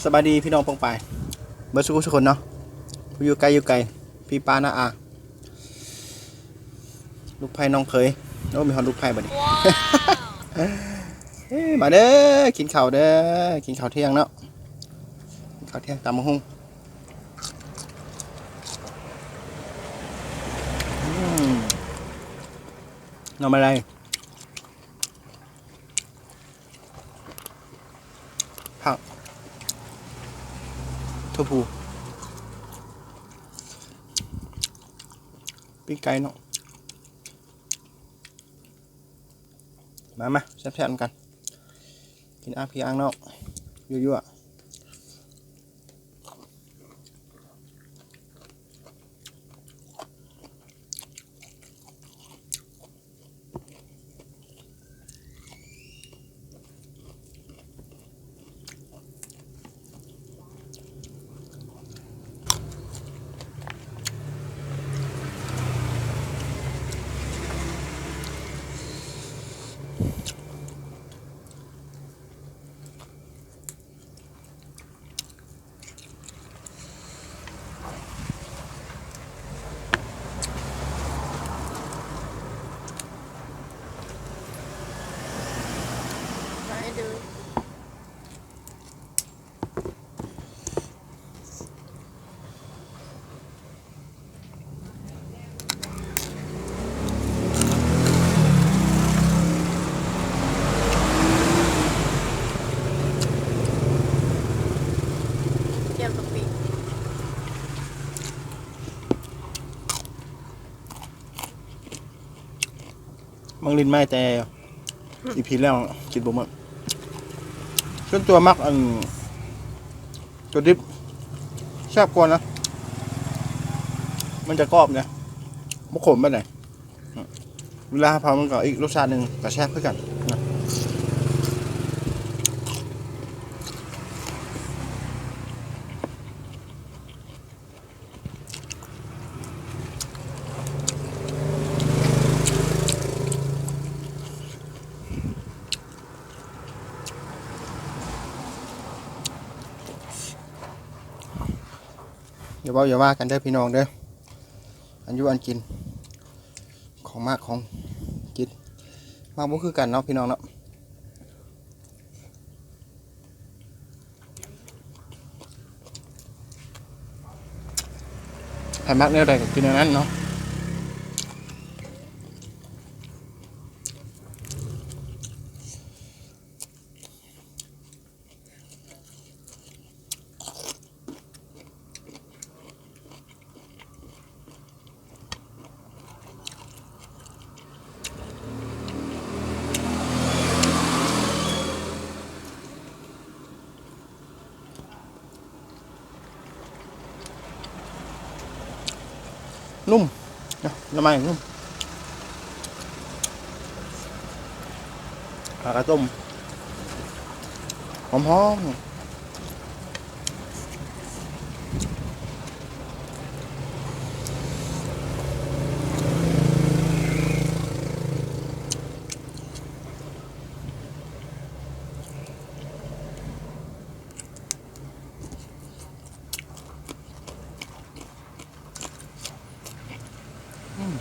ສະບາຍດີພີ່ນ້ອງປ້ອງປາຍ ເບິດສູ່ຜູ້ສູ່ຄົນເນາະ ຜູ້ຢູ່ໃກ້ຢູ່ໄກ ພີ່ປ້ານ້າອາ ລູກໃພ້ນ້ອງເຂີຍ. ໂອ້ ມີຮອດລູກໃພ້ບັດນີ້. ເອີ ມາເດີ ກິນເຂົ້າເດີ ກິນເຂົ້າທ່ຽງເນາະ ກິນເຂົ້າທ່ຽງ ຕຳບັກຫຸ່ງ. ອືມ ໜໍ່ໄມ້ໄລ່ ຜັກ ຖົ່ວພູ ປີ້ງໄກ່ເນາະ. ມາ ມາ ແຊບໆນຳກັນ ກິນອ່າງພີ່ອ່າງນ້ອງ ຍົວໆ. ແຈ່ວກະປິ ມັກຫຼິ້ນໄມ້ແຕ່ອີພີແລ້ວກິນບໍ່ໝົດ. ສ່ວນຕົວມັກອັນ ຕົວດິບແຊບກວ່ານະ ມັນຈະກອບເດ ບໍ່ຂົມປານໃດ. ເວລາເຜົາມັນກໍອີກລົດຊາດໜຶ່ງ ກໍແຊບຄືກັນນະ. ຢ່າເວົ້າຢ່າວ່າກັນເດີພີ່ນ້ອງເດີ ອັນຢູ່ອັນກິນ ຂອງມັກຂອງກິນ ມັກບໍ່ຄືກັນເນາະພີ່ນ້ອງເນາະ. ໃຜມັກແນວໃດກໍກິນແນວນັ້ນເນາະ. ນຸ່ມ ໜໍ່ໄມ້ນຸ່ມ ປາກະຕົ້ມ ຫອມໆ. ອືມ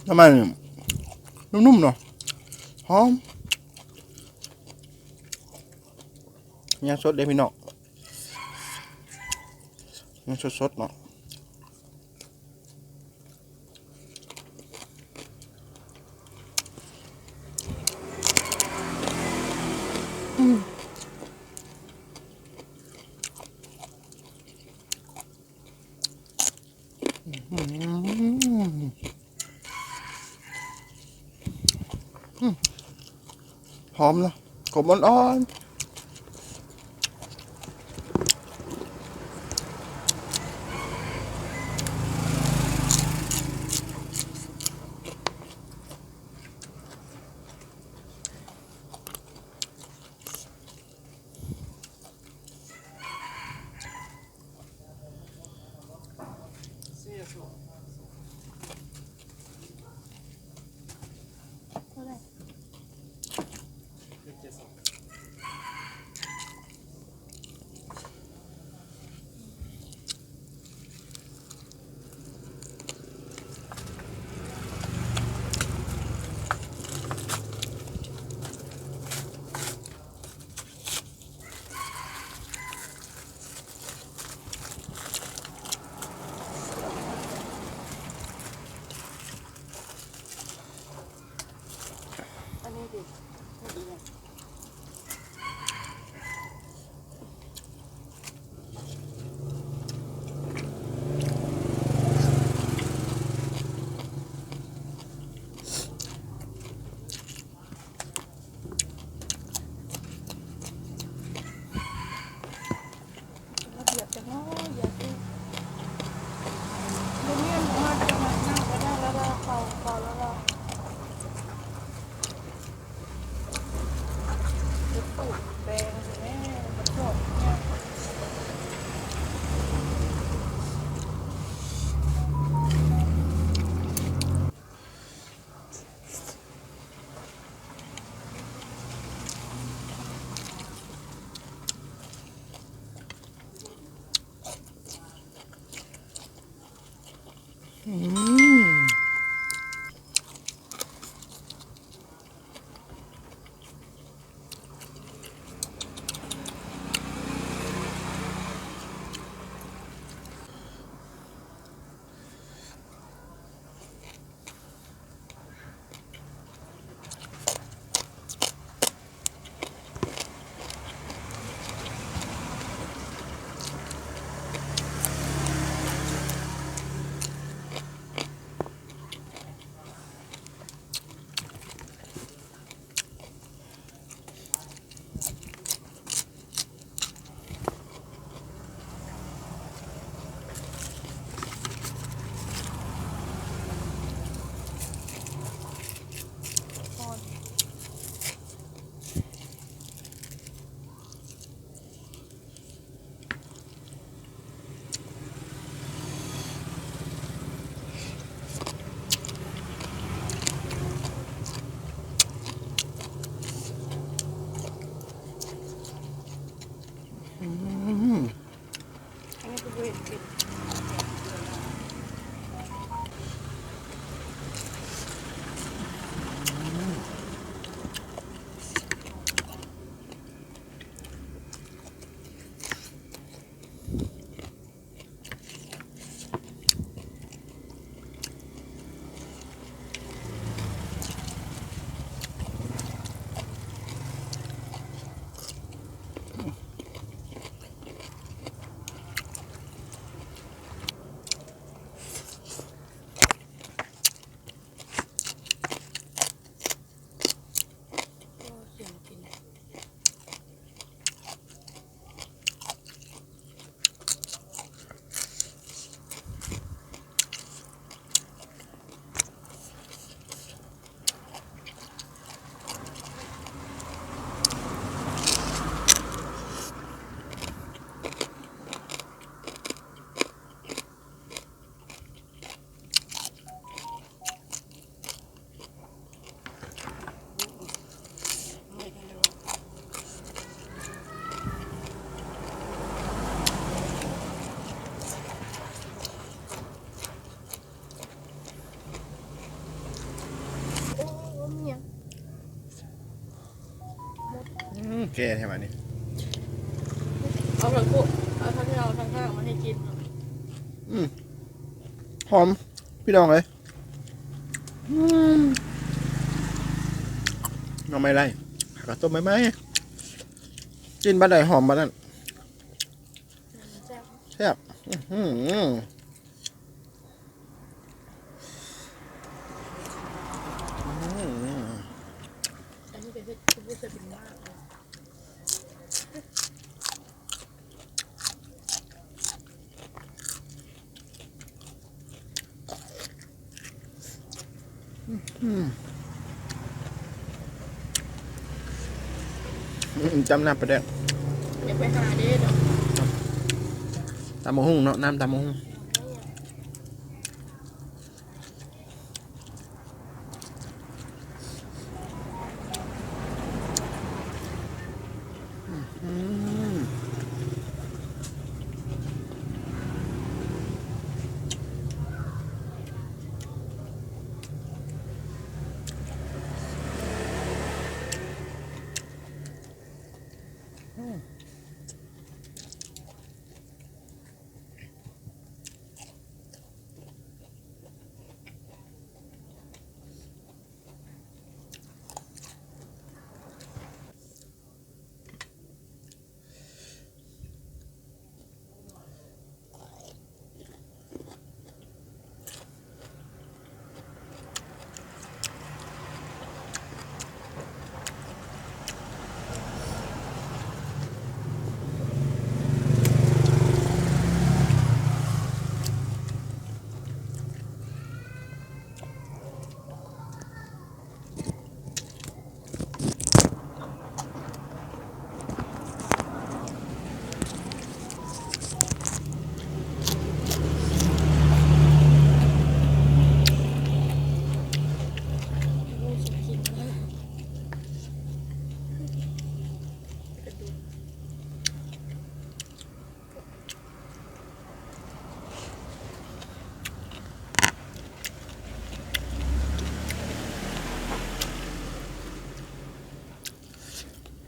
ໜໍ່ໄມ້ນີ້ນຸ້ມໆເນາະ ຫອມ. ຍັງສົດເດ້ພີ່ນ້ອງ ຍັງສົດໆເນາະ. ອືມ ຫອມເນາະ ຂົມອ່ອນໆ. ອັນນີ້ດິ ເຮັດອີ່ຫຍັງ? ລະບຽບຈັກໜ້ອຍ ຢາກກິນ. ດຽວນີ້ມັນຮອດຈັງຫວະນັ້ນກໍໄດ້ແລ້ວລະ ເຂົ້າ ເຂົ້າແລ້ວລະ. ແກ່ແທ້ບາດນີ້ ເອົາທັງໂຄ ເອົາທັງເຫງົາທັງຫ້າງມາໃຫ້ກິນ. ອືມ ຫອມ ພີ່ນ້ອງເອີຍ. ອືມ ໜໍ່ໄມ້ໄລ່ ຫາກະຕົ້ມໃໝ່ໆ ກິນບາດໃດຫອມບາດນັ້ນ. ແຊບ ແຊບ ອືມ ອືມ ອັນນີ້ກໍເຮັດຄືບໍ່ເຄີຍເປັນໝາກເລີຍ. ອືມ ອືມ ຈ້ຳນ້ຳປາແດກ ຢາກໄປຫາເດ້ເນາະ. ຕຳບັກຫຸ່ງເນາະ ນ້ຳຕຳບັກຫຸ່ງ.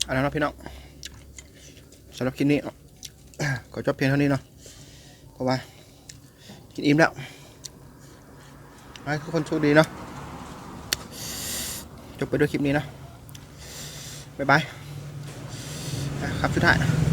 ເອົາລະເນາະພີ່ນ້ອງ ສຳລັບຄລິບນີ້ ຂໍຈົບພຽງເທົ່ານີ້ເນາະ ເພາະວ່າກິນອີ່ມແລ້ວ. ໃຫ້ທຸກຄົນໂຊກດີເນາະ ຈົບໄປດ້ວຍຄລິບນີ້ເນາະ ບາຍບາຍ ອ່ະ ຄຳສຸດທ້າຍ.